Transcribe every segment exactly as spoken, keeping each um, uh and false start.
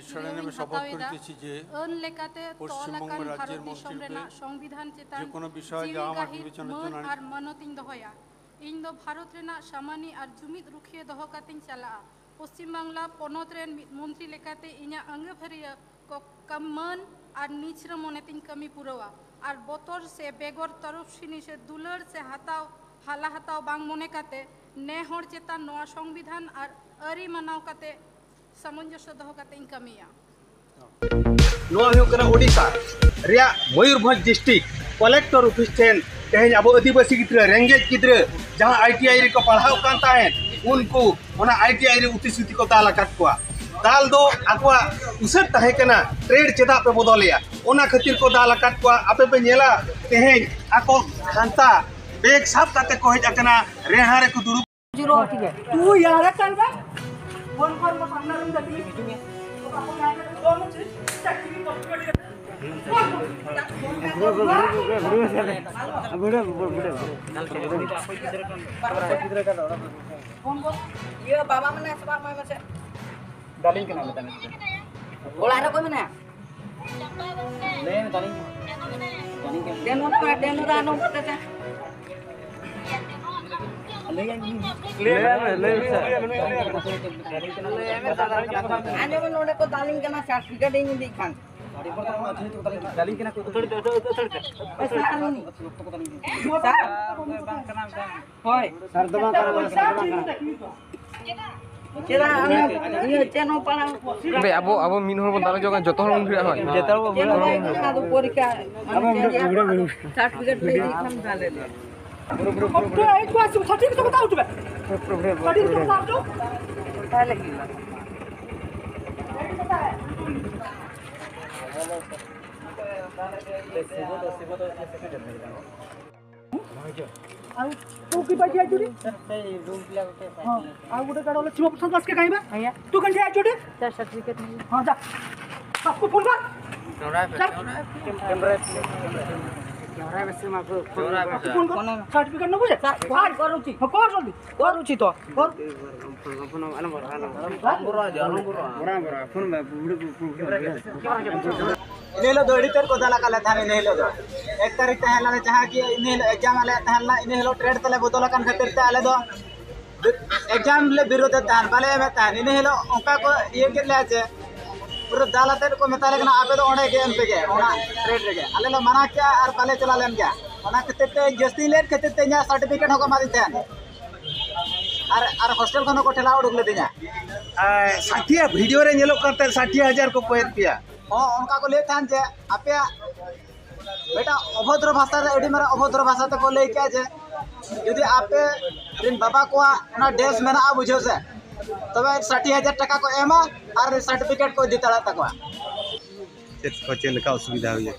ঈশ্বরের নামে শপথ করিতেছি যে আইন লেখাতে তল আকান ভারত দিশᱚᱢ ᱨᱮᱱᱟᱜ ᱥᱚᱝᱵᱤᱫᱷᱟᱱ ᱪᱮᱛᱟᱱ ᱡᱤᱣᱤ ᱜᱟᱹᱦᱤᱨ ᱢᱟᱹᱱ ᱟᱨ ᱢᱟᱱᱚᱛ ᱤᱧ ᱫᱚᱦᱚᱭᱟ᱾ ᱤᱧ ᱫᱚ ᱵᱷᱟᱨᱚᱛ ᱨᱮᱱᱟᱜ ᱥᱟᱢᱟᱱᱤ ᱟᱨ ᱡᱩᱢᱤᱫ ᱨᱩᱠᱷᱤᱭᱟᱹ ᱫᱚᱦᱚ ᱠᱟᱛᱮᱧ ᱪᱟᱞᱟᱜᱼᱟ᱾ ᱯᱚᱥᱪᱤᱢ ᱵᱟᱝᱞᱟ ᱯᱚᱱᱚᱛ ᱨᱮᱱ ᱢᱤᱫ ᱢᱚᱱᱛᱨᱤ ᱞᱮᱠᱟᱛᱮ ᱤᱧᱟᱹᱜ ᱟᱹᱝᱜᱟᱹᱵᱷᱟᱹᱨᱤᱭᱟᱹ ᱠᱚ ᱠᱟᱢ ᱢᱟᱹᱱ ᱟᱨ ᱱᱤᱪᱷᱨᱟᱹ ᱢᱚᱱᱮ ᱛᱤᱧ ᱠᱟᱹᱢᱤ ᱯᱩᱨᱟᱹᱣᱟ ᱟᱨ ᱵᱚᱛᱚᱨ ᱥᱮ ᱵᱮᱜᱚᱨ ᱛᱚᱨᱚᱯᱥᱤᱱᱤ ᱥᱮ ᱫᱩᱞᱟᱹᱲ ᱥᱮ ᱦᱟᱛᱟᱣ ᱦᱟᱞᱟ ᱦᱟᱛᱟᱣ ᱵᱟᱝ ᱢᱚᱱᱮ ᱠᱟᱛᱮ ᱱᱮ ᱦᱚᱲ ᱪᱮᱛᱟᱱ ᱱᱚᱣᱟ ᱥᱚᱝᱵᱤᱫᱷᱟᱱ ᱟᱨ ᱟᱹᱨᱤ ᱢᱟᱱᱟᱣ ᱠᱟᱛᱮ ᱥᱟᱢᱚᱧᱡᱚᱥᱥᱚ ᱫᱚᱦᱚ ᱠᱟᱛᱮ ᱤᱧ ᱠᱟᱹᱢᱤᱭᱟ᱾ ᱱᱚᱣᱟ ᱦᱩᱭᱩᱜ ᱠᱟᱱᱟ ᱳᱰᱤᱥᱟ ᱨᱮᱭᱟᱜ ᱢᱚᱭᱩᱨᱵᱷᱚᱸᱡᱽ ᱰᱤᱥᱴᱨᱤᱠᱴ ᱠᱚᱞᱮᱠᱴᱚᱨ ᱚᱯᱷᱤᱥ ᱴᱷᱮᱱ ᱛᱮᱦᱮᱧ ᱟᱵᱚ ᱟᱹᱫᱤᱵᱟᱹᱥᱤ ᱜᱤᱫᱽᱨᱟᱹ, ᱨᱮᱸᱜᱮᱡ ᱜᱤᱫᱽᱨᱟᱹ, ᱡᱟᱦᱟᱸ ᱟᱭ ᱴᱤ ᱟᱭ ᱨᱮᱠᱚ ᱯᱟᱲᱦᱟᱣ ᱠᱟᱱ ᱛᱟᱦᱮᱸᱫ, ᱩᱱᱠᱩ ᱚᱱᱟ ᱟᱭ ᱴᱤ ᱟᱭ ᱨᱮ ᱩᱛᱤ ᱥᱩᱛᱤ ᱠᱚ ᱫᱟᱞ ᱟᱠᱟᱫ ᱠᱚᱣᱟ᱾ ᱫᱟᱞ ᱫᱚ ᱟᱠᱚᱣᱟᱜ ᱩᱥᱟᱹᱫ ᱛᱟᱦᱮᱸ ᱠᱟᱱᱟ, ᱴᱨᱮᱰ ᱪᱮᱫᱟᱜ ᱯᱮ ᱵᱚᱫᱚᱞᱮᱜᱼᱟ, ᱚᱱᱟ ᱠᱷᱟᱹᱛᱤᱨ ᱠᱚ ᱫᱟᱞ ᱟᱠᱟᱫ ᱠᱚᱣᱟ᱾ ᱟᱯᱮ ᱯᱮ ᱧᱮᱞᱟ ᱛᱮᱦᱮᱧ ᱟᱠᱚ ᱠᱷᱟᱱᱛᱟ ᱵᱮᱜᱽ ᱥᱟᱵ ᱠᱟᱛᱮ ᱠᱚ ᱦᱮᱡ ᱟᱠᱟᱱᱟ, ᱨᱮᱦᱟ ᱨᱮᱠᱚ ᱫᱩᱲᱩᱵ᱾ जीरो। तू यार कर बे। फोन कर, मैं सामने रूम जाती हूँ। फोन कर। ये बाबा मने सुबह मैं मचे। डार्लिंग के नाम बता। बोला रे कोई मने। ᱰᱮᱱᱩ ᱫᱚ, ᱰᱮᱱᱩ ᱫᱚ ᱟᱞᱚᱢ ᱠᱟᱛᱮ᱾ ᱞᱟᱹᱭ ᱢᱮ, ᱞᱟᱹᱭ ᱢᱮ᱾ ᱟᱸᱡᱚᱢ ᱢᱮ, ᱱᱚᱰᱮ ᱠᱚ ᱫᱟᱞᱤᱧ ᱠᱟᱱᱟ, ᱥᱟᱨᱴᱤᱯᱷᱤᱠᱮᱴ ᱤᱧ ᱤᱫᱤᱭᱮᱫ ᱠᱷᱟᱱ᱾ ᱫᱟᱞᱤᱧ ᱠᱟᱱᱟ ᱠᱚ, ᱟᱹᱛᱷᱟᱹᱲᱤ ᱛᱮ, ᱟᱹᱛᱷᱟᱹᱲᱤ ᱛᱮ᱾ ᱦᱳᱭ᱾ ᱥᱟᱨ ᱫᱚ ᱵᱟᱝ ᱠᱟᱱᱟ, ᱥᱟᱨ ᱫᱚ ᱵᱟᱝ ᱠᱟᱱᱟ᱾ ᱪᱮᱫᱟᱜ ᱟᱢ ᱤᱭᱟᱹ ᱪᱮᱫ ᱦᱚᱸ ᱯᱟᱲᱦᱟᱣ? ᱵᱮ, ᱟᱵᱚ, ᱟᱵᱚ ᱢᱤᱫ ᱦᱚᱲ ᱵᱚᱱ ᱫᱟᱞ ᱦᱚᱪᱚ ᱠᱟᱱᱟ, ᱡᱚᱛᱚ ᱦᱚᱲ ᱵᱚᱱ ᱵᱷᱤᱲᱚᱜᱼᱟ, ᱦᱳᱭ᱾ ᱡᱚᱛᱚ ᱦᱚᱲ ᱵᱚᱱ ᱪᱮᱫ ᱦᱚᱸ ᱵᱷᱤᱲᱚᱜᱼᱟ᱾ ᱵᱟᱭ ᱠᱟᱱᱟ, ᱟᱫᱚ ᱯᱚᱨᱤᱠᱠᱷᱟ, ᱢᱟᱱᱮ, ᱪᱮᱫ ᱨᱮᱭᱟᱜ ᱥᱟᱨᱴᱤᱯᱷᱤᱠᱮᱴ ᱞᱟᱹᱭ ᱤᱫᱤ ᱠᱷᱟᱱ ᱛᱟᱦᱞᱮ ᱞᱮ᱾ ᱯᱩᱨᱟᱹ, ᱯᱩᱨᱟᱹ, ᱯᱩᱨᱟᱹ, ᱯᱩᱨᱟᱹ᱾ ᱥᱟᱨᱴᱤᱯᱷᱤᱠᱮᱴ ᱠᱚ ᱦᱟᱛᱟᱣ ᱦᱚᱪᱚ ᱢᱮ᱾ ᱯᱩᱨᱟᱹ, ᱯᱩᱨᱟᱹ, ᱯᱩᱨᱟᱹ᱾ ᱥᱟᱨᱴᱤᱯᱷᱤᱠᱮᱴ ᱠᱚ ᱦᱟᱛᱟᱣ ᱦᱚᱪᱚ᱾ ᱛᱟᱦᱞᱮ ᱦᱩᱭᱩᱜᱼᱟ᱾ ᱟᱨ ᱛᱩ ᱠᱤ ᱵᱟᱡᱮ ᱟᱡᱩᱨᱤ? ᱦᱮᱸ, ᱟᱨ ᱜᱚᱴᱮ ᱜᱟᱲᱚ ᱞᱮ ᱪᱤᱢᱟ ᱯᱩᱥᱟᱱ ᱵᱟᱥᱠᱮ ᱠᱟᱹᱢᱤ ᱵᱟ? ᱦᱮᱸ᱾ ᱛᱩ ᱠᱟᱱ ᱡᱮ ᱟᱡᱩᱨᱤ? ᱥᱟᱨᱴᱤᱯᱷᱤᱠᱮᱴ ᱱᱤᱭᱮ᱾ ᱦᱮᱸ, ᱡᱟ᱾ ᱵᱟᱥᱠᱚ ᱯᱷᱳᱱ ᱵᱟ᱾ ᱡᱟ᱾ ᱥᱟᱨᱴᱤᱯᱷᱤᱠᱮᱴ ᱱᱚᱵᱩᱡᱷᱟ? ᱠᱚᱨ ᱡᱚᱞᱫᱤ, ᱠᱚᱨ ᱩᱪᱤᱛ, ᱠᱚᱨ ᱩᱪᱤᱛ ᱛᱚ, ᱠᱚᱨ᱾ ᱤᱱᱟᱹ ᱦᱤᱞᱳᱜ ᱫᱚ ᱟᱹᱰᱤ ᱛᱮᱫ ᱠᱚ ᱫᱟᱞ ᱟᱠᱟᱫ ᱞᱮ ᱛᱟᱦᱮᱸᱫ᱾ ᱤᱱᱟᱹ ᱦᱤᱞᱳᱜ ᱫᱚ ᱮᱠ ᱛᱟᱹᱨᱤᱠᱷ ᱛᱟᱦᱮᱸ ᱞᱮᱱᱟ, ᱡᱟᱦᱟᱸ ᱠᱤ ᱤᱱᱟᱹ ᱦᱤᱞᱳᱜ ᱮᱠᱡᱟᱢ ᱟᱞᱮᱭᱟᱜ ᱛᱟᱦᱮᱸ ᱞᱮᱱᱟ, ᱤᱱᱟᱹ ᱦᱤᱞᱳᱜ ᱴᱨᱮᱰ ᱛᱟᱞᱮ ᱵᱚᱫᱚᱞ ᱟᱠᱟᱱ ᱠᱷᱟᱹᱛᱤᱨ ᱛᱮ ᱟᱞᱮ ᱫᱚ ᱮᱠᱡᱟᱢ ᱞᱮ ᱵᱤᱨᱳᱫᱷ ᱮᱫ ᱛᱟᱦᱮᱸᱫ, ᱵᱟᱞᱮ ᱮᱢᱮᱫ ᱛᱟᱦᱮᱸᱫ᱾ ᱤᱱᱟᱹ ᱦᱤᱞᱳᱜ ᱚᱱᱠᱟ ᱠᱚ ᱤᱭᱟᱹ ᱠᱮᱫ ᱞᱮᱭᱟ ᱡᱮ ᱯᱩᱨᱟᱹ ᱫᱟᱞ ᱟᱛᱮᱫ ᱠᱚ ᱢᱮᱛᱟ ᱞᱮ ᱠᱟᱱᱟ, "ᱟᱯᱮ ᱫᱚ ᱚᱸᱰᱮ ᱜᱮ ᱮᱢ ᱯᱮᱜᱮ, ᱚᱱᱟ ᱴᱨᱮᱰ ᱨᱮᱜᱮ᱾" ᱟᱞᱮ ᱞᱮ ᱢᱟᱱᱟ ᱠᱮᱜᱼᱟ ᱟᱨ ᱵᱟᱞᱮ ᱪᱟᱞᱟᱣ ᱞᱮᱱ ᱜᱮᱭᱟ᱾ ᱚᱱᱟ ᱠᱷᱟᱹᱛᱤᱨ ᱛᱮ ᱡᱟᱹᱥᱛᱤ ᱞᱮᱴ ᱠᱷᱟᱹᱛᱤᱨ ᱛᱮ ᱤᱧᱟᱹᱜ ᱥᱟᱨᱴᱤᱯᱷᱤᱠᱮᱴ ᱦᱚᱸᱠᱚ ᱮᱢᱟᱫᱤᱧ ᱛᱟᱦᱮᱸᱫ ᱟᱨ, ᱟᱨ ᱦᱳᱥᱴᱮᱞ ᱠᱷᱚᱱ ᱦᱚᱸᱠᱚ ᱴᱷᱮᱞᱟᱣ ᱩᱰᱩᱠ ᱞᱤᱫᱤᱧᱟ᱾ ᱟᱨ ᱥᱟᱴᱷᱤᱭᱟ ᱵᱷᱤᱰᱤᱭᱳ ᱨᱮ ᱧᱮᱞᱚᱜ ᱠᱟᱱ ᱛᱟᱦᱮᱸᱫ ᱥᱟᱴᱷᱤ ᱦᱟᱡᱟᱨ ᱠᱚ ᱠᱚᱭᱮᱫ ᱯᱮᱭᱟ᱾ ᱦᱚᱸ, ᱚᱱᱠᱟ ᱠᱚ ᱞᱟᱹᱭᱮᱫ ᱛᱟᱦᱮᱸᱫ ᱡᱮ ᱟᱯᱮᱭᱟᱜ ᱢᱤᱫᱴᱟᱝ ᱚᱵᱷᱚᱫᱨᱚ ᱵᱷᱟᱥᱟ ᱨᱮ, ᱟᱹᱰᱤ ᱢᱟᱨᱟᱝ ᱚᱵᱷᱚᱫᱨᱚ ᱵᱷᱟᱥᱟ ᱛᱮᱠᱚ ᱞᱟᱹᱭ ᱠᱮᱜᱼᱟ ᱡᱮ ᱡᱩᱫᱤ ᱟᱯᱮ ᱨᱮᱱ ᱵᱟᱵᱟ ᱠᱚᱣᱟᱜ ᱚᱱᱟ ᱰᱮᱥ ᱢᱮᱱᱟᱜᱼᱟ, ᱵᱩᱡᱷᱟᱹᱣ ᱥᱮ, ᱛᱚᱵᱮ ᱥᱟᱴᱷᱤ ᱦᱟᱡᱟᱨ ᱴᱟᱠᱟ ᱠᱚ ᱮᱢᱟ ᱟᱨ ᱥᱟᱨᱴᱤᱯᱷᱤᱠᱮᱴ ᱠᱚ ᱤᱫᱤ ᱛᱟᱨᱟᱜ ᱛᱟᱠᱚᱣᱟ᱾ ᱪᱮᱫ ᱠᱚ, ᱪᱮᱫ ᱞᱮᱠᱟ ᱚᱥᱩᱵᱤᱫᱷᱟ ᱦᱩᱭᱩᱜᱼᱟ?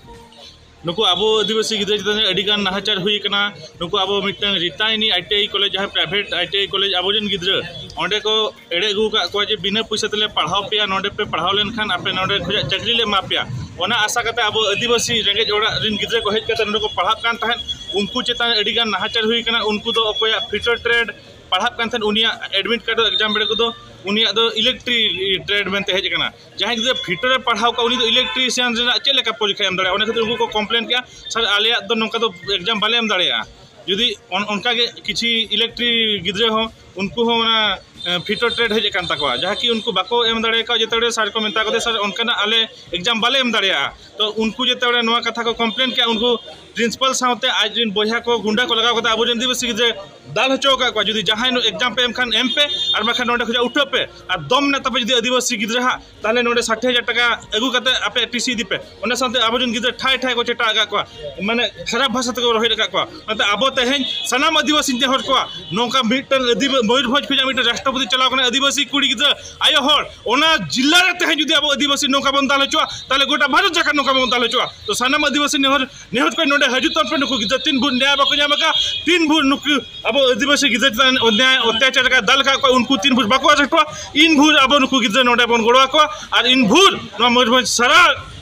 ᱱᱩᱠᱩ ᱟᱵᱚ ᱟᱹᱫᱤᱵᱟᱹᱥᱤ ᱜᱤᱫᱽᱨᱟᱹ ᱪᱮᱛᱟᱱ ᱨᱮ ᱟᱹᱰᱤ ᱜᱟᱱ ᱱᱟᱦᱟᱪᱟᱨ ᱦᱩᱭ ᱟᱠᱟᱱᱟ᱾ ᱱᱩᱠᱩ ᱟᱵᱚ ᱢᱤᱫᱴᱟᱝ ᱨᱤᱛᱟᱭᱱᱤ ᱟᱭ ᱴᱤ ᱟᱭ ᱠᱚᱞᱮᱡᱽ, ᱡᱟᱦᱟᱸ private I T I college, ᱟᱵᱚ ᱨᱮᱱ ᱜᱤᱫᱽᱨᱟᱹ ᱚᱸᱰᱮ ᱠᱚ ᱮᱲᱮ ᱟᱹᱜᱩ ᱟᱠᱟᱫ ᱠᱚᱣᱟ ᱡᱮ ᱵᱤᱱᱟᱹ ᱯᱚᱭᱥᱟ ᱛᱮᱞᱮ ᱯᱟᱲᱦᱟᱣ ᱯᱮᱭᱟ, ᱱᱚᱸᱰᱮ ᱯᱮ ᱯᱟᱲᱦᱟᱣ ᱞᱮᱱᱠᱷᱟᱱ ᱟᱯᱮ ᱱᱚᱸᱰᱮ ᱠᱷᱚᱱᱟᱜ ᱪᱟᱹᱠᱨᱤ ᱞᱮ ᱮᱢᱟ ᱯᱮᱭᱟ᱾ ᱚᱱᱟ ᱟᱥᱟ ᱠᱟᱛᱮ ᱟᱵᱚ ᱟᱹᱫᱤᱵᱟᱹᱥᱤ ᱨᱮᱸᱜᱮᱡ ᱚᱲᱟᱜ ᱨᱮᱱ ᱜᱤᱫᱽᱨᱟᱹ ᱠᱚ ᱦᱮᱡ ᱠᱟᱛᱮ ᱱᱚᱸᱰᱮ ᱠᱚ ᱯᱟᱲᱦᱟᱜ ᱠᱟᱱ ᱛᱟᱦᱮᱸᱫ, ᱩᱱᱠᱩ ᱪᱮᱛᱟᱱ ᱨᱮ ᱟᱹᱰᱤ ᱜᱟᱱ ᱱᱟᱦᱟᱪᱟᱨ ᱦᱩᱭ ᱟᱠᱟᱱᱟ᱾ ᱩᱱᱠᱩ ᱫᱚ ᱚᱠᱚᱭᱟᱜ ᱯᱷᱤᱴᱟᱨ ᱴᱨᱮᱰ ᱯᱟᱲᱦᱟᱜ ᱠᱟᱱ ᱛᱟᱦᱮᱸᱫ, ᱩᱱᱤᱭᱟᱜ ᱮᱰᱢᱤᱴ ᱠᱟᱨᱰ ᱫᱚ ᱮᱠᱡᱟᱢ ᱵᱮᱲᱮ ᱠᱚᱫᱚ ᱩᱱᱤᱭᱟᱜ ᱫᱚ ᱤᱞᱮᱠᱴᱨᱤᱠ ᱴᱨᱮᱰ ᱢᱮᱱᱛᱮ ᱦᱮᱡ ᱟᱠᱟᱱᱟ᱾ ᱡᱟᱦᱟᱸᱭ ᱜᱤᱫᱽᱨᱟᱹ ᱯᱷᱤᱴᱟᱨ ᱮ ᱯᱟᱲᱦᱟᱣ ᱠᱚᱣᱟ, ᱩᱱᱤ ᱫᱚ ᱤᱞᱮᱠᱴᱨᱤᱥᱤᱭᱟᱱ ᱨᱮᱱᱟᱜ ᱪᱮᱫ ᱞᱮᱠᱟ ᱯᱚᱨᱤᱠᱠᱷᱟᱭ ᱮᱢ ᱫᱟᱲᱮᱭᱟᱜᱼᱟ? ᱚᱱᱟ ᱠᱷᱟᱹᱛᱤᱨ ᱩᱱᱠᱩ ᱠᱚ ᱠᱚᱢᱯᱞᱮᱱ ᱠᱮᱜᱼᱟ, "ᱥᱟᱨ, ᱟᱞᱮᱭᱟᱜ ᱫᱚ ᱱᱚᱝᱠᱟ ᱫᱚ ᱮᱠᱡᱟᱢ ᱵᱟᱞᱮ ᱮᱢ ᱫᱟᱲᱮᱭᱟᱜᱼᱟ᱾" ᱡᱩᱫᱤ ᱚᱱ-, ᱚᱱᱠᱟ ᱜᱮ ᱠᱤᱪᱷᱩ ᱤᱞᱮᱠᱴᱨᱤᱠ ᱜᱤᱫᱽᱨᱟᱹ ᱦᱚᱸ, ᱩᱱᱠᱩ ᱦᱚᱸ ᱚᱱᱟ, ᱮ, ᱯᱷᱤᱴᱟᱨ ᱴᱨᱮᱰ ᱦᱮᱡ ᱟᱠᱟᱱ ᱛᱟᱠᱚᱣᱟ, ᱡᱟᱦᱟᱸ ᱠᱤ ᱩᱱᱠᱩ ᱵᱟᱠᱚ ᱮᱢ ᱫᱟᱲᱮ ᱠᱟᱣ᱾ ᱡᱮᱛᱮ ᱦᱚᱲ ᱥᱟᱨ ᱠᱚ ᱢᱮᱛᱟ ᱠᱚᱫᱮ, "ᱥᱟᱨ, ᱚᱱᱠᱟᱱᱟᱜ ᱟᱞᱮ ᱮᱠᱡᱟᱢ ᱵᱟᱞᱮ ᱮᱢ ᱫᱟᱲᱮᱭᱟᱜᱼᱟ᱾" ᱛᱚ ᱩᱱᱠᱩ ᱡᱮᱛᱮ ᱦᱚᱲ ᱱᱚᱣᱟ ᱠᱟᱛᱷᱟ ᱠᱚ ᱠᱚᱢᱯᱞᱮᱱ ᱠᱮᱜᱼᱟ, ᱩᱱᱠᱩ ᱯᱨᱤᱱᱥᱤᱯᱟᱞ ᱥᱟᱶᱛᱮ ᱟᱡ ᱨᱮᱱ ᱵᱚᱭᱦᱟ ᱠᱚ ᱜᱩᱱᱰᱟ ᱠᱚ ᱞᱟᱜᱟᱣ ᱠᱟᱛᱮ ᱟᱵᱚ ᱨᱮᱱ ᱟᱹᱫᱤᱵᱟᱹᱥᱤ ᱜᱤᱫᱽᱨᱟᱹ ᱫᱟᱞ ᱦᱚᱪᱚ ᱟᱠᱟᱫ ᱠᱚᱣᱟ᱾ ᱡᱩᱫᱤ ᱡᱟᱦᱟᱸᱭ ᱮᱠᱡᱟᱢ ᱯᱮ ᱮᱢ ᱠᱷᱟᱱ ᱮᱢ ᱯᱮ, ᱟᱨ ᱵᱟᱠᱷᱟᱱ ᱱᱚᱸᱰᱮ ᱠᱷᱚᱱᱟᱜ ᱩᱴᱷᱟᱹᱜ ᱯᱮ, ᱟᱨ ᱫᱚᱢ ᱢᱮᱱᱟᱜ ᱛᱟᱯᱮ ᱡᱩᱫᱤ ᱟᱹᱫᱤᱵᱟᱹᱥᱤ ᱜᱤᱫᱽᱨᱟᱹ ᱦᱟᱸᱜ, ᱛᱟᱦᱚᱞᱮ ᱱᱚᱸᱰᱮ ᱥᱟᱴᱷᱤ ᱦᱟᱡᱟᱨ ᱴᱟᱠᱟ ᱟᱹᱜᱩ ᱠᱟᱛᱮ ᱟᱯᱮ ᱴᱤ ᱥᱤ ᱤᱫᱤ ᱯᱮ᱾ ᱚᱱᱟ ᱥᱟᱶᱛᱮ ᱟᱵᱚ ᱨᱮᱱ ᱜᱤᱫᱽᱨᱟᱹ ᱴᱷᱟᱭ ᱴᱷᱟᱭ ᱠᱚ ᱪᱮᱴᱟᱜ ᱟᱠᱟᱫ ᱠᱚᱣᱟ, ᱢᱟᱱᱮ ᱠᱷᱟᱨᱟᱯ ᱵᱷᱟᱥᱟ ᱛᱮᱠᱚ ᱨᱚᱦᱮᱫ ᱟᱠᱟᱫ ᱠᱚᱣᱟ᱾ ᱚᱱᱟᱛᱮ ᱟᱵᱚ ᱛᱮᱦᱮᱧ ᱥᱟᱱᱟᱢ ᱟᱹᱫᱤᱵᱟᱹᱥᱤᱧ ᱱᱮᱦᱚᱨ ᱠᱚᱣᱟ, ᱱᱚᱝᱠᱟ ᱢᱤᱫᱴᱟᱝ ᱟᱹᱫᱤᱵᱟᱹ-, ᱢᱚᱭᱩᱨᱵᱷᱚᱸᱡᱽ ᱠᱷᱚᱱᱟᱜ ᱢᱤᱫᱴᱟᱝ ᱨᱟᱥᱴᱨᱚᱯᱚᱛᱤ ᱪᱟᱞᱟᱣ ᱠᱟᱱᱟ, ᱟᱹᱫᱤᱵᱟᱹᱥᱤ ᱠᱩᱲᱤ ᱜᱤᱫᱽᱨᱟᱹ ᱟᱭᱳ ᱦᱚᱲ, ᱚᱱᱟ ᱡᱤᱞᱟ ᱨᱮ ᱛᱮᱦᱮᱧ ᱡᱩᱫᱤ ᱟᱵᱚ ᱟᱹᱫᱤᱵᱟᱹᱥᱤ ᱱᱚᱝᱠᱟ ᱵᱚᱱ ᱫᱟᱞ ᱦᱚᱪᱚᱜᱼᱟ, ᱛᱟᱦᱚᱞᱮ ᱜᱚᱴᱟ ᱵᱷᱟᱨᱚᱛ ᱡᱟᱠᱟᱛ ᱱᱚᱝᱠᱟ ᱵᱚᱱ ᱫᱟᱞ ᱦᱚᱪᱚᱜᱼᱟ᱾ ᱛᱚ ᱥᱟᱱᱟᱢ ᱟᱹᱫᱤᱵᱟᱹᱥᱤ ᱱᱮᱦᱚᱨ, ᱱᱮᱦᱚᱨ ᱠᱚ ᱱᱚᱰᱮ ᱦᱤᱡᱩᱜ ᱛᱟᱵᱚᱱ ᱯᱮ᱾ ᱱᱩᱠᱩ ᱜᱤᱫᱽᱨᱟᱹ ᱛᱤᱱ ᱵᱷᱳᱨ ᱱᱮᱭᱟ ᱵᱟᱠᱚ ᱧᱟᱢ ᱟᱠᱟᱫ, ᱛᱤᱱ ᱵᱷᱳᱨ ᱱᱩᱠᱩ ᱟᱵᱚ ᱟᱹᱫᱤᱵᱟᱹᱥᱤ ᱜᱤᱫᱽᱨᱟᱹ ᱪᱮᱛᱟᱱ ᱚᱱᱭᱟᱭ ᱚᱛᱛᱟᱪᱟᱨ ᱟᱠᱟᱫ, ᱫᱟᱞ ᱟᱠᱟᱫ ᱠᱚᱣᱟ, ᱩᱱᱠᱩ ᱛᱤᱱ ᱵᱷᱳᱨ ᱵᱟᱠᱚ ᱟᱨᱮᱥᱴᱚᱜᱼᱟ, ᱤᱱ ᱵᱷᱳᱨ ᱟᱵᱚ ᱱᱩᱠᱩ ᱜᱤᱫᱽᱨᱟᱹ ᱱᱚᱰᱮ ᱵᱚᱱ ᱜᱚᱲᱚ ᱟᱠᱚᱣᱟ᱾ ᱟᱨ ᱤᱱ ᱵᱷᱳᱨ ᱱᱚᱣᱟ ᱢᱚᱭᱩᱨᱵᱷᱚᱸᱡᱽ ᱥᱟᱨᱟ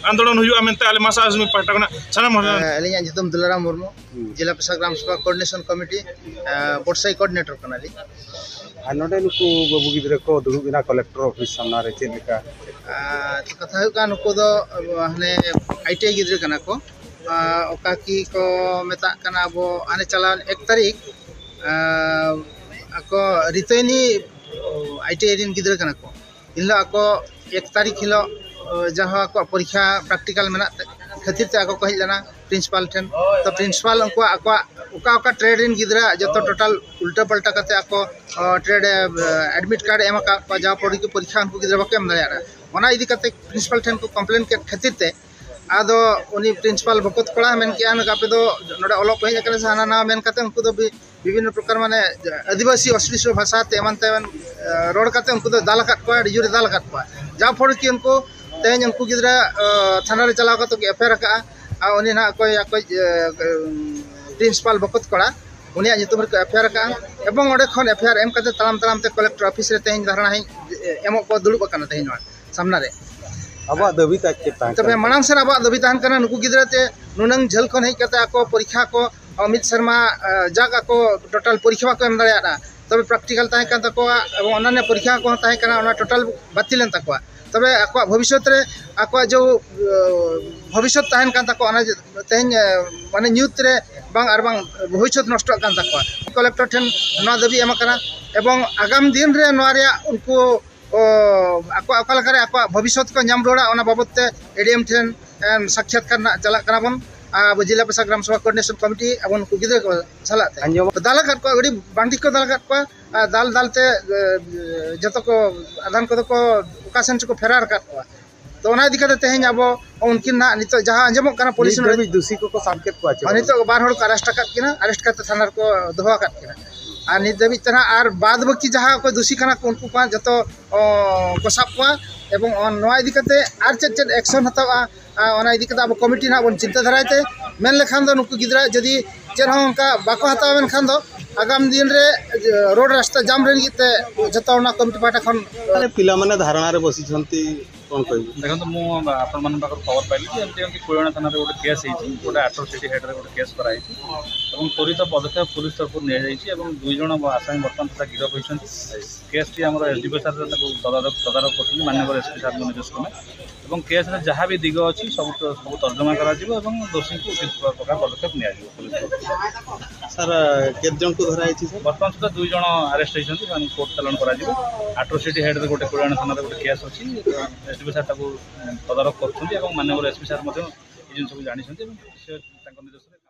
ᱟᱱᱫᱳᱞᱚᱱ ᱦᱩᱭᱩᱜᱼᱟ ᱢᱮᱱᱛᱮ ᱟᱞᱮ ᱢᱟᱥᱟ ᱟᱥᱢᱤ ᱯᱟᱦᱴᱟ ᱠᱷᱚᱱᱟᱜ ᱥᱟᱱᱟᱢ ᱦᱚᱲ᱾ ᱦᱮᱸ, ᱟᱹᱞᱤᱧᱟᱜ ᱧᱩᱛᱩᱢ ᱫᱩᱞᱟᱨᱟᱢ ᱢᱩᱨᱢᱩ, ᱦᱩᱸ᱾ ᱡᱮᱞᱟ ᱯᱮᱥᱟ ᱜᱨᱟᱢ ᱥᱚᱵᱷᱟ ᱠᱳᱚᱨᱰᱤᱱᱮᱥᱚᱱ ᱠᱚᱢᱤᱴᱤ, ᱮ, ᱵᱚᱨᱥᱟᱭ ᱠᱳᱚᱨᱰᱤᱱᱮᱴᱚᱨ ᱠᱟᱱᱟᱞᱤᱧ᱾ ᱟᱨ ᱱᱚᱰᱮ ᱱᱩᱠᱩ ᱵᱟᱹᱵᱩ ᱜᱤᱫᱽᱨᱟᱹ ᱠᱚ ᱫᱩᱲᱩᱵ ᱮᱱᱟ ᱠᱚᱞᱮᱠᱴᱚᱨ ᱚᱯᱷᱤᱥ ᱥᱟᱢᱱᱟ ᱨᱮ, ᱪᱮᱫ ᱞᱮᱠᱟ? ᱟᱨ ᱠᱟᱛᱷᱟ ᱦᱩᱭᱩᱜ ᱠᱟᱱᱟ, ᱱᱩᱠᱩ ᱫᱚ ᱦᱟᱱᱮ ᱟᱭ ᱴᱤ ᱟᱭ ᱜᱤᱫᱽᱨᱟᱹ ᱠᱟᱱᱟ ᱠᱚ᱾ ᱟᱨ ᱚᱠᱟ ᱠᱤ ᱠᱚ ᱢᱮᱛᱟᱜ ᱠᱟᱱᱟ, ᱟᱵᱚ ᱦᱟᱱᱮ ᱪᱟᱞᱟᱣᱮᱱ ᱮᱠ ᱛᱟᱹᱨᱤᱠᱷ, ᱟᱨ ᱟᱠᱚ ᱨᱤᱛᱟᱹᱭᱱᱤ ᱟᱭ ᱴᱤ ᱟᱭ ᱨᱮᱱ ᱜᱤᱫᱽᱨᱟᱹ ᱠᱟᱱᱟ ᱠᱚ᱾ ᱮᱱ ᱦᱤᱞᱳᱜ ᱟᱠᱚ ᱮᱠ ᱛᱟᱹᱨᱤᱠᱷ ᱦᱤᱞᱳᱜ, ᱚ, ᱡᱟᱦᱟᱸ ᱟᱠᱚᱣᱟᱜ ᱯᱚᱨᱤᱠᱠᱷᱟ ᱯᱨᱮᱠᱴᱤᱠᱟᱞ ᱢᱮᱱᱟᱜ ᱛᱮ, ᱠᱷᱟᱹᱛᱤᱨ ᱛᱮ ᱟᱠᱚ ᱠᱚ ᱦᱮᱡ ᱞᱮᱱᱟ ᱯᱨᱤᱱᱥᱤᱯᱟᱞ ᱴᱷᱮᱱ᱾ ᱛᱚ ᱯᱨᱤᱱᱥᱤᱯᱟᱞ ᱩᱱᱠᱩᱣᱟᱜ ᱟᱠᱚᱣᱟᱜ ᱚᱠᱟ ᱚᱠᱟ ᱴᱨᱮᱰ ᱨᱮᱱ ᱜᱤᱫᱽᱨᱟᱹ ᱡᱚᱛᱚ ᱴᱳᱴᱟᱞ ᱩᱞᱴᱟᱹ ᱯᱟᱞᱴᱟ ᱠᱟᱛᱮ ᱟᱠᱚ, ᱚ, ᱴᱨᱮᱰ, ᱮ, ᱮᱰᱢᱤᱴ ᱠᱟᱨᱰ ᱮ ᱮᱢ ᱟᱠᱟᱫ ᱠᱚᱣᱟ, ᱡᱟᱦᱟᱸ ᱯᱚᱨᱤ ᱯᱚᱨᱤᱠᱠᱷᱟ ᱩᱱᱠᱩ ᱜᱤᱫᱽᱨᱟᱹ ᱵᱟᱠᱚ ᱮᱢ ᱫᱟᱲᱮᱭᱟᱜᱼᱟ᱾ ᱚᱱᱟ ᱤᱫᱤ ᱠᱟᱛᱮ ᱯᱨᱤᱱᱥᱤᱯᱟᱞ ᱴᱷᱮᱱ ᱠᱚ ᱠᱚᱢᱯᱞᱮᱱ ᱠᱮᱫ ᱠᱷᱟᱹᱛᱤᱨ ᱛᱮ ᱟᱫᱚ ᱩᱱᱤ ᱯᱨᱤᱱᱥᱤᱯᱟᱞ ᱵᱚᱠᱚᱛ ᱠᱚᱲᱟ ᱢᱮᱱ ᱠᱮᱜᱼᱟ, ᱱᱚᱝᱠᱟ ᱟᱯᱮ ᱫᱚ ᱱᱚᱰᱮ ᱚᱞᱚᱜ ᱯᱮ ᱦᱮᱡ ᱟᱠᱟᱱᱟ ᱥᱮ ᱦᱟᱱᱟ ᱱᱟᱣᱟ ᱢᱮᱱ ᱠᱟᱛᱮ ᱩᱱᱠᱩ ᱫᱚ ᱵᱤ-, ᱵᱤᱵᱷᱤᱱᱱᱚ ᱯᱨᱚᱠᱟᱨ ᱢᱟᱱᱮ ᱟᱹᱫᱤᱵᱟᱹᱥᱤ ᱚᱥᱯᱨᱤᱥᱭᱚ ᱵᱷᱟᱥᱟ ᱛᱮ ᱮᱢᱟᱱ ᱛᱮᱢᱟᱱ, ᱮ, ᱨᱚᱲ ᱠᱟᱛᱮ ᱩᱱᱠᱩ ᱫᱚ ᱫᱟᱞ ᱟᱠᱟᱫ ᱠᱚᱣᱟ, ᱟᱹᱰᱤ ᱡᱳᱨᱮ ᱫᱟᱞ ᱟᱠᱟᱫ ᱠᱚᱣᱟ᱾ ᱡᱟᱣ ᱯᱷᱚᱞ ᱠᱤ ᱩᱱᱠᱩ ᱛᱮᱦᱮᱧ ᱩᱱᱠᱩ ᱜᱤᱫᱽᱨᱟᱹ, ᱮ, ᱛᱷᱟᱱᱟ ᱨᱮ ᱪᱟᱞᱟᱣ ᱠᱟᱛᱮ ᱠᱚ ᱮᱯᱷ ᱟᱭ ᱟᱨ ᱟᱠᱟᱫᱼᱟ᱾ ᱟᱨ ᱩᱱᱤ ᱱᱟᱦᱟᱜ ᱚᱠᱚᱭ ᱟᱠᱚᱭᱤᱡ, ᱮ, ᱯᱨᱤᱱᱥᱤᱯᱟᱞ ᱵᱚᱠᱚᱛ ᱠᱚᱲᱟ, ᱩᱱᱤᱭᱟᱜ ᱧᱩᱛᱩᱢ ᱨᱮᱠᱚ ᱮᱯᱷ ᱟᱭ ᱟᱨ ᱟᱠᱟᱫᱼᱟ᱾ ᱮᱵᱚᱝ ᱚᱸᱰᱮ ᱠᱷᱚᱱ ᱮᱯᱷ ᱟᱭ ᱟᱨ ᱮᱢ ᱠᱟᱛᱮ ᱛᱟᱲᱟᱢ ᱛᱟᱲᱟᱢ ᱛᱮ ᱠᱚᱞᱮᱠᱴᱚᱨ ᱚᱯᱷᱤᱥ ᱨᱮ ᱛᱮᱦᱮᱧ ᱫᱷᱟᱨᱱᱟ ᱦᱮᱡ, ᱮ, ᱮᱢᱚᱜ ᱠᱚ ᱫᱩᱲᱩᱵ ᱟᱠᱟᱱᱟ ᱛᱮᱦᱮᱧ ᱱᱚᱣᱟ ᱥᱟᱢᱱᱟ ᱨᱮ᱾ ᱟᱵᱚᱣᱟᱜ ᱫᱟᱹᱵᱤ ᱛᱟᱦᱮᱸ ᱪᱮᱫ ᱛᱟᱦᱮᱸ ᱛᱚᱵᱮ ᱠᱟᱱᱟ? ᱢᱟᱲᱟᱝ ᱥᱮᱱ ᱟᱵᱚᱣᱟᱜ ᱫᱟᱹᱵᱤ ᱛᱟᱦᱮᱱ ᱠᱟᱱᱟ, ᱱᱩᱠᱩ ᱜᱤᱫᱽᱨᱟᱹ ᱛᱮ ᱱᱩᱱᱟᱹᱝ ᱡᱷᱟᱹᱞ ᱠᱷᱚᱱ ᱦᱮᱡ ᱠᱟᱛᱮ ᱟᱠᱚ ᱯᱚᱨᱤᱠᱠᱷᱟ ᱠᱚ, ᱚ, ᱢᱤᱫ ᱥᱮᱨᱢᱟ, ᱮ, ᱡᱟᱠ ᱟᱠᱚ ᱴᱳᱴᱟᱞ ᱯᱚᱨᱤᱠᱠᱷᱟ ᱵᱟᱠᱚ ᱮᱢ ᱫᱟᱲᱮᱭᱟᱫᱼᱟ, ᱛᱚᱵᱮ ᱯᱨᱮᱠᱴᱤᱠᱟᱞ ᱛᱟᱦᱮᱸ ᱠᱟᱱ ᱛᱟᱠᱚᱣᱟ ᱮᱵᱚᱝ ᱚᱱᱟᱱᱭᱟ ᱯᱚᱨᱤᱠᱠᱷᱟ ᱠᱚᱦᱚᱸ ᱛᱟᱦᱮᱸ ᱠᱟᱱᱟ, ᱚᱱᱟ ᱴᱳᱴᱟᱞ ᱵᱟᱹᱛᱤᱞ ᱮᱱ ᱛᱟᱠᱚᱣᱟ᱾ ᱛᱚᱵᱮ ᱟᱠᱚᱣᱟᱜ ᱵᱷᱚᱵᱤᱥᱥᱚᱛ ᱨᱮ ᱟᱠᱚᱣᱟᱜ ᱡᱮ, ᱮ, ᱵᱷᱚᱵᱤᱥᱥᱚᱛ ᱛᱟᱦᱮᱱ ᱠᱟᱱ ᱛᱟᱠᱚᱣᱟ, ᱚᱱᱟ ᱡᱮ ᱛᱮᱦᱮᱧ, ᱮ, ᱢᱟᱱᱮ ᱧᱩᱛ ᱨᱮ ᱵᱟᱝ ᱟᱨ ᱵᱟᱝ ᱵᱷᱚᱵᱤᱥᱥᱚᱛ ᱱᱚᱥᱴᱚᱜ ᱠᱟᱱ ᱛᱟᱠᱚᱣᱟ᱾ ᱠᱚᱞᱮᱠᱴᱚᱨ ᱴᱷᱮᱱ ᱱᱚᱣᱟ ᱫᱟᱹᱵᱤ ᱮᱢ ᱟᱠᱟᱱᱟ ᱮᱵᱚᱝ ᱟᱜᱟᱢ ᱫᱤᱱ ᱨᱮ ᱱᱚᱣᱟ ᱨᱮᱭᱟᱜ ᱩᱱᱠᱩ ᱚ, ᱟᱠᱚᱣᱟᱜ ᱚᱠᱟ ᱞᱮᱠᱟᱨᱮ ᱟᱠᱚᱣᱟᱜ ᱵᱷᱚᱵᱤᱥᱥᱚᱛ ᱠᱚ ᱧᱟᱢ ᱨᱩᱣᱟᱹᱲᱟ, ᱚᱱᱟ ᱵᱟᱵᱚᱛ ᱛᱮ ᱮ ᱰᱤ ᱮᱢ ᱴᱷᱮᱱ, ᱮ, ᱥᱟᱠᱠᱷᱟᱛᱠᱟᱨ ᱨᱮᱱᱟᱜ ᱪᱟᱞᱟᱜ ᱠᱟᱱᱟ ᱵᱚᱱ᱾ ᱟᱨ ᱟᱵᱚ ᱡᱮᱞᱟ ᱯᱮᱥᱟ ᱜᱨᱟᱢ ᱥᱚᱵᱷᱟ ᱠᱳᱚᱨᱰᱤᱱᱮᱥᱚᱱ ᱠᱚᱢᱤᱴᱤ ᱟᱵᱚ ᱱᱩᱠᱩ ᱜᱤᱫᱽᱨᱟᱹ ᱠᱚ ᱥᱟᱞᱟᱜ ᱛᱮ ᱟᱸᱡᱚᱢ᱾ ᱫᱟᱞ ᱟᱠᱟᱫ ᱠᱚᱣᱟ, ᱟᱹᱰᱤ ᱵᱟᱝᱴᱷᱤᱠ ᱠᱚ ᱫᱟᱞ ᱟᱠᱟᱫ ᱠᱚᱣᱟ᱾ ᱟᱨ ᱫᱟᱞ ᱫᱟᱞ ᱛᱮ, ᱮ, ᱡᱚᱛᱚ ᱠᱚ, ᱟᱫᱷᱟᱱ ᱠᱚᱫᱚ ᱠᱚ ᱚᱠᱟ ᱥᱮᱱ ᱪᱚᱠᱚ ᱯᱷᱮᱨᱟᱨ ᱟᱠᱟᱫ ᱠᱚᱣᱟ᱾ ᱛᱚ ᱚᱱᱟ ᱤᱫᱤ ᱠᱟᱛᱮ ᱛᱮᱦᱮᱧ ᱟᱵᱚ ᱩᱱᱠᱤᱱ ᱱᱟᱜ ᱱᱤᱛᱚᱜ ᱡᱟᱦᱟᱸ ᱟᱸᱡᱚᱢᱚᱜ ᱠᱟᱱᱟ, ᱯᱩᱞᱤᱥ ᱱᱤᱛ ᱱᱚᱰᱮ ᱫᱷᱟᱹᱵᱤᱡ ᱫᱩᱥᱤ ᱠᱚᱠᱚ ᱥᱟᱵ ᱠᱮᱫ ᱠᱚᱣᱟ ᱪᱮ ᱟᱨ ᱵᱟᱝ? ᱱᱤᱛᱚᱜ ᱵᱟᱨ ᱦᱚᱲ ᱠᱚ ᱟᱨᱮᱥᱴ ᱟᱠᱟᱫ ᱠᱤᱱᱟ, ᱟᱨᱮᱥᱴ ᱠᱟᱛᱮ ᱛᱷᱟᱱᱟ ᱨᱮᱠᱚ ᱫᱚᱦᱚ ᱟᱠᱟᱫ ᱠᱤᱱᱟ᱾ ᱟᱨ ᱱᱤᱛ ᱫᱷᱟᱹᱵᱤᱡ ᱛᱮ ᱱᱟᱜ ᱟᱨ ᱵᱟᱫ ᱵᱟᱹᱠᱤ ᱡᱟᱦᱟᱸ ᱚᱠᱚᱭ ᱫᱩᱥᱤ ᱠᱟᱱᱟ ᱠᱚ, ᱩᱱᱠᱩ ᱠᱚ ᱦᱟᱸᱜ ᱡᱚᱛᱚ, ᱚ, ᱠᱚ ᱥᱟᱵ ᱠᱚᱣᱟ᱾ ᱮᱵᱚᱝ ᱚᱱ-, ᱱᱚᱣᱟ ᱤᱫᱤ ᱠᱟᱛᱮ ᱟᱨ ᱪᱮᱫ ᱪᱮᱫ ᱮᱠᱥᱚᱱ ᱦᱟᱛᱟᱣᱟ, ᱟ, ᱚᱱᱟ ᱤᱫᱤ ᱠᱟᱛᱮ ᱟᱵᱚ ᱠᱚᱢᱤᱴᱤ ᱱᱟᱜ ᱵᱚᱱ ᱪᱤᱱᱛᱟᱹ ᱫᱷᱟᱨᱟᱭ ᱛᱮ᱾ ᱢᱮᱱ ᱞᱮᱠᱷᱟᱱ ᱫᱚ ᱱᱩᱠᱩ ᱜᱤᱫᱽᱨᱟᱹ ᱡᱩᱫᱤ ᱪᱮᱫ ᱦᱚᱸ ᱚᱱᱠᱟ ᱵᱟᱠᱚ ᱦᱟᱛᱟᱣᱟ, ᱢᱮᱱᱠᱷᱟᱱ ᱫᱚ ᱟᱜᱟᱢ ᱫᱤᱱ ᱨᱮ, ᱮ, ᱨᱳᱰ ᱨᱟᱥᱛᱟ ᱡᱟᱢ ᱨᱮ ᱞᱟᱹᱜᱤᱫ ᱛᱮ ᱡᱚᱛᱚ ᱚᱱᱟ ᱠᱚᱢᱤᱴᱤ ᱯᱟᱦᱴᱟ ᱠᱷᱚᱱ᱾ ପିଲାମାନେ ଧାରଣାରେ ବସିଛନ୍ତି, କ'ଣ କହିବି? ଦେଖନ୍ତୁ, ମୁଁ ଆପଣମାନଙ୍କ ପାଖରୁ ଖବର ପାଇଲି ଯେ ଏମିତି ଏମିତି କୋଡ଼ିଏ ଥାନାରେ ଗୋଟେ କେସ୍ ହେଇଛି, ଗୋଟେ ଆଟ୍ରୋସିଟି ହେଡ଼ରେ ଗୋଟେ କେସ୍ କରାହେଇଛି ଏବଂ ତ୍ୱରିତ ପଦକ୍ଷେପ ପୁଲିସ୍ ତରଫରୁ ନିଆଯାଇଛି ଏବଂ ଦୁଇ ଜଣ ଆସାମୀ ବର୍ତ୍ତମାନ ସୁଦ୍ଧା ଗିରଫ ହୋଇଛନ୍ତି। କେସ୍ଟି ଆମର ଏସ୍ଡିପିଓ ସାର୍ ତାକୁ ତଦାରଖ ତଦାରଖ କରୁଛନ୍ତି, ମାନ୍ୟବର ଏସ୍ପି ସାର୍ଙ୍କ ନିର୍ଦ୍ଦେଶ କ୍ରମେ। ଏବଂ କେସ୍ରେ ଯାହା ବି ଦିଗ ଅଛି, ସବୁ ସବୁ ତର୍ଜମା କରାଯିବ ଏବଂ ଦୋଷୀଙ୍କୁ ଉଚିତ ପ୍ରକାର ପଦକ୍ଷେପ ନିଆଯିବ ପୁଲିସ୍ ତରଫରୁ। ସାର୍, କେତେ ଜଣଙ୍କୁ ଧରା ହେଇଛି ସାର୍? ବର୍ତ୍ତମାନ ସୁଦ୍ଧା ଦୁଇ ଜଣ ଆରେଷ୍ଟ ହେଇଛନ୍ତି, ସେମାନଙ୍କୁ କୋର୍ଟ ଚାଲାଣ କରାଯିବ। ଆଟ୍ରୋସିଟି ହେଡ଼ରେ ଗୋଟେ କୋଡ଼ିଏ ଥାନାରେ ଗୋଟେ କେସ୍ ଅଛି, ଏସ୍ଡିପିଓ ସାର୍ ତାକୁ ତଦାରଖ କରୁଛନ୍ତି ଏବଂ ମାନ୍ୟବର ଏସ୍ପି ସାର୍ ମଧ୍ୟ ଏ ଜିନିଷକୁ ଜାଣିଛନ୍ତି ଏବଂ ସେ ତାଙ୍କ ନିର୍ଦ୍ଦେଶରେ